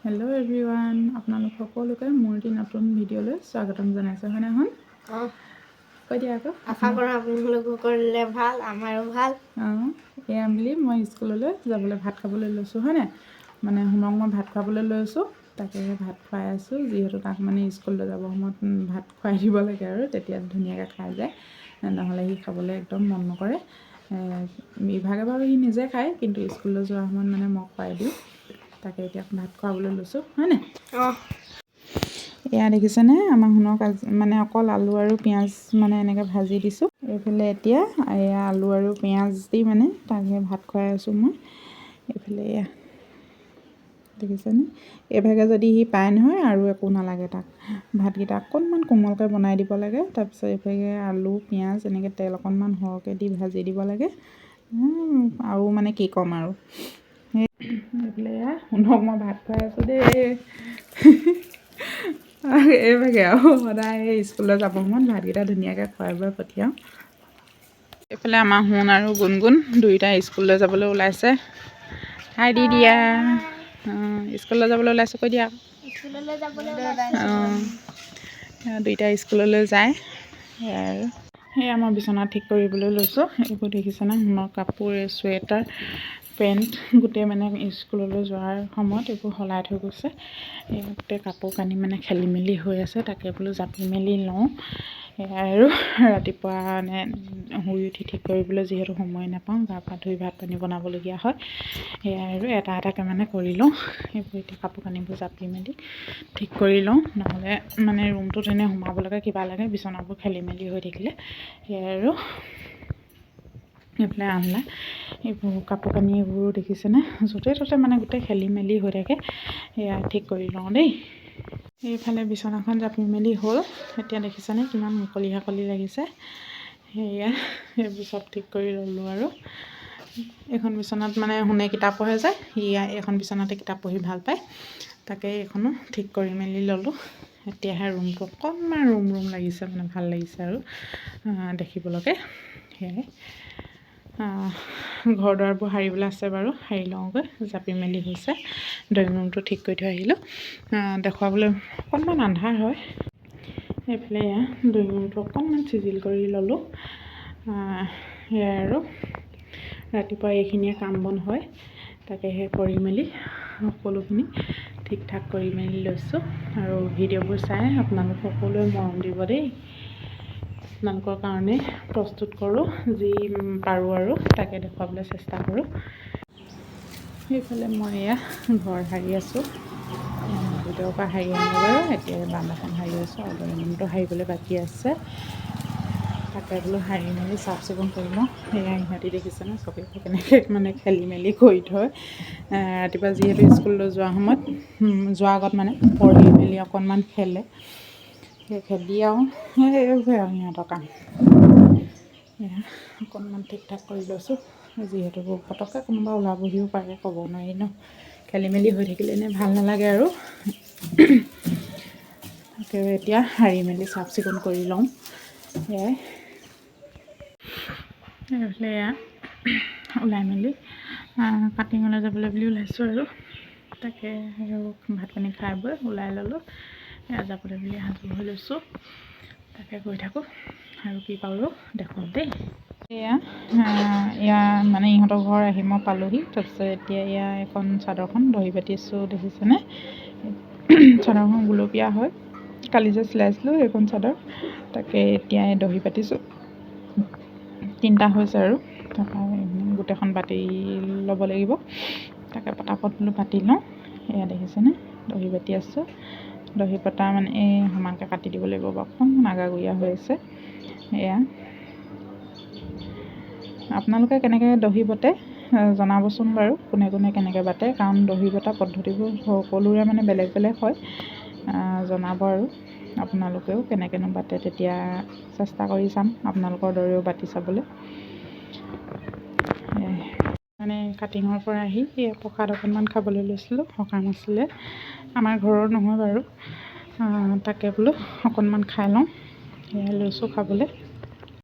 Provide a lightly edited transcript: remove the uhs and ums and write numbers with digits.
Hello' everyone, আপোনালোক সকলোকে মোৰ এটি নতুন ভিডিঅ'লৈ স্বাগতম জনাইছোঁ। হয়নে সোণ? অঁ। কৈ দিয়া আকৌ। আশা কৰোঁ আপোনালোক সকলোৰে ভাল, আমাৰো ভাল। অঁ, এয়া বুলি মই স্কুললৈ যাবলৈ ভাত খাবলৈ লৈছোঁ, হয়নে? মানে সোণক মই ভাত খুৱাবলৈ লৈছোঁ, তাকে ভাত খুৱাই আছোঁ। যিহেতু তাক মানে স্কুললৈ যাবৰ সময়ত ভাত খুৱাই দিব লাগে আৰু তেতিয়া ধুনীয়াকৈ খাই যায়, নহ'লে সি খাবলৈ একদম মন নকৰে। ইভাগে বাৰু সি নিজে খায়, কিন্তু স্কুললৈ যোৱাৰ সময়ত মানে মই খুৱাই দিওঁ। তাকে এতিয়া ভাত খুৱাবলৈ লৈছোঁ, হয়নে? অঁ। এয়া দেখিছেনে, আমাৰ সোণক আজি মানে অকল আলু আৰু পিঁয়াজ মানে এনেকৈ ভাজি দিছোঁ। এইফালে এতিয়া এয়া আলু আৰু পিঁয়াজ দি মানে তাকে ভাত খুৱাই আছোঁ মই। এইফালে এয়া দেখিছেনে, এইভাগে যদি সি পায় নহয়, আৰু একো নালাগে তাক। ভাতকেইটা অকণমান কোমলকৈ বনাই দিব লাগে, তাৰপিছত এইভাগে আলু পিঁয়াজ এনেকৈ তেল অকণমান সৰহকৈ দি ভাজি দিব লাগে। আৰু মানে কি ক'ম আৰু। এইফালে এয়া সোণক মই ভাত খুৱাই আছোঁ দেই। এইভাগে আৰু সদায় এই স্কুললৈ যাব সময়ত ভাতকেইটা ধুনীয়াকৈ খুৱাই বুৱাই পঠিয়াওঁ। এইফালে আমাৰ সোণ আৰু গুণগুণ দুয়োটা স্কুললৈ যাবলৈ ওলাইছে। হাই দি দিয়া। অঁ, স্কুললৈ যাবলৈ ওলাইছোঁ কৈ দিয়া। স্কুললৈ যাবলৈ। অঁ, দুইটা স্কুললৈ যায়। সেয়াই আৰু সেয়া মই বিচনা ঠিক কৰিবলৈ লৈছোঁ। এইবোৰ দেখিছেনে, সোণৰ কাপোৰ, এই চুৱেটাৰ, পেণ্ট গোটেই মানে স্কুললৈ যোৱাৰ সময়ত এইবোৰ সলাই থৈ গৈছে। এই গোটেই কাপোৰ কানি মানে খেলি মেলি হৈ আছে, তাকে বোলো জাপি মেলি লওঁ। সেয়াই আৰু ৰাতিপুৱা মানে শুই উঠি ঠিক কৰিবলৈ যিহেতু সময় নাপাওঁ, গা পা ধুই ভাত পানী বনাবলগীয়া হয়। সেয়াই আৰু এটা এটাকৈ মানে কৰি লওঁ। সেইবোৰ এতিয়া কাপোৰ কানিবোৰ জাপি মেলি ঠিক কৰি লওঁ, নহ'লে মানে ৰুমটোত এনেই সোমাবলৈকে কিবা লাগে, বিচনাবোৰ খেলি মেলি হৈ থাকিলে। সেয়াই আৰু এইফালে আনলা এইবোৰ কাপোৰ কানি এইবোৰো দেখিছেনে, য'তে ত'তে মানে গোটেই খেলি মেলি হৈ থাকে। সেয়া ঠিক কৰি লওঁ দেই। এইফালে বিচনাখন জাপি মেলি হ'ল। এতিয়া দেখিছেনে কিমান মুকলি হাকলি লাগিছে। সেয়া এইবোৰ চব ঠিক কৰি ল'লোঁ। আৰু এইখন বিচনাত মানে সোণে কিতাপ পঢ়ে যে, সি এইখন বিচনাতে কিতাপ পঢ়ি ভাল পায়। তাকে এইখনো ঠিক কৰি মেলি ল'লোঁ। এতিয়াহে ৰুমটো অকণমান ৰুম ৰুম লাগিছে, মানে ভাল লাগিছে আৰু দেখিবলৈকে। সেয়াই ঘৰ দুৱাৰবোৰ সাৰিবলৈ আছে বাৰু, সাৰি লওঁগৈ। জাপি মেলি হৈছে, ড্ৰয়িং ৰুমটো ঠিক কৰি থৈ আহিলোঁ। দেখুৱাবলৈ অকণমান আন্ধাৰ হয়। এইফালে এয়া ড্ৰয়িং ৰুমটো অকণমান চিজিল কৰি ল'লোঁ। সেয়াই আৰু ৰাতিপুৱা এইখিনিয়ে কাম বন হয়, তাকে সেই কৰি মেলি সকলোখিনি ঠিক ঠাক কৰি মেলি লৈছোঁ। আৰু ভিডিঅ'বোৰ চাই আপোনালোক সকলোৱে মৰম দিব দেই। আপোনালোকৰ কাৰণে প্ৰস্তুত কৰোঁ, যি পাৰোঁ আৰু তাকে দেখুৱাবলৈ চেষ্টা কৰোঁ। সেইফালে মই এয়া ঘৰ সাৰি আছোঁ। ভিতৰৰ পৰা সাৰি আনিলোঁ বাৰু, এতিয়া বাৰান্দাখন সাৰি আছোঁ আৰু ড্ৰয়িং ৰুমটো সাৰিবলৈ বাকী আছে। তাকে বোলো সাৰি মেলি চাফ চিকুণ কৰি লওঁ। সেয়া ইহঁতি দেখিছেনে, চকীবোৰ কেনেকৈ মানে খেলি মেলি কৰি থয়। ৰাতিপুৱা যিহেতু স্কুললৈ যোৱা সময়ত, যোৱাৰ আগত মানে পঢ়ি মেলি অকণমান খেলে। সেই খেলি আৰু সেইবোৰে আৰু সিহঁতৰ কাম। এয়া অকণমান ঠিক ঠাক কৰি লৈছোঁ, যিহেতু পটককৈ কোনোবা ওলাবহিও পাৰে, ক'ব নোৱাৰি ন। খেলি মেলি হৈ থাকিলে এনেই ভাল নালাগে আৰু। তাকে এতিয়া সাৰি মেলি চাফ চিকুণ কৰি লওঁ। সেয়াই এইফালে এয়া ওলাই মেলি কাটিঙলৈ যাবলৈ বুলি ওলাইছোঁ আৰু। তাকে ভাত পানী খাই বৈ ওলাই ল'লোঁ। এয়া যাবলৈ বুলি সাজু হৈ লৈছোঁ। তাকে গৈ থাকোঁ আৰু কি পাৰোঁ দেখুৱাম দেই। এয়া এয়া মানে ইহঁতৰ ঘৰ আহি মই পালোহি। তাৰপিছত এতিয়া এয়া এখন চাদৰখন দহি বাতিছোঁ, দেখিছেনে? চাদৰখন গুলপীয়া হয়, কালি যে চিলাইছিলোঁ সেইখন চাদৰ। তাকে এতিয়া দহি পাতিছোঁ। তিনিটা হৈছে আৰু তাৰপৰা গোটেইখন বাতি ল'ব লাগিব। তাকে পটাপট বোলো বাতি লওঁ। এয়া দেখিছেনে, দহি বাতি আছোঁ। দহি পতা মানে এই সমানকৈ কাটি দিব লাগিব বাৰু, অকণমান আগাগুৰিয়া হৈ আছে। এয়া আপোনালোকে কেনেকৈ দহি বটে জনাবচোন বাৰু, কোনে কোনে কেনেকৈ বাটে, কাৰণ দহি বটা পদ্ধতিবোৰ সকলোৰে মানে বেলেগ বেলেগ হয়। জনাব আৰু আপোনালোকেও কেনেকৈনো বাটে, তেতিয়া চেষ্টা কৰি চাম আপোনালোকৰ দৰেও বাতি চাবলৈ। মানে কাটিঙৰ পৰা আহি এই প্ৰসাদ অকণমান খাবলৈ লৈছিলোঁ। সকাম আছিলে আমাৰ ঘৰৰ নহয় বাৰু, তাকে বোলো অকণমান খাই লওঁ। সেয়াই লৈছোঁ খাবলৈ।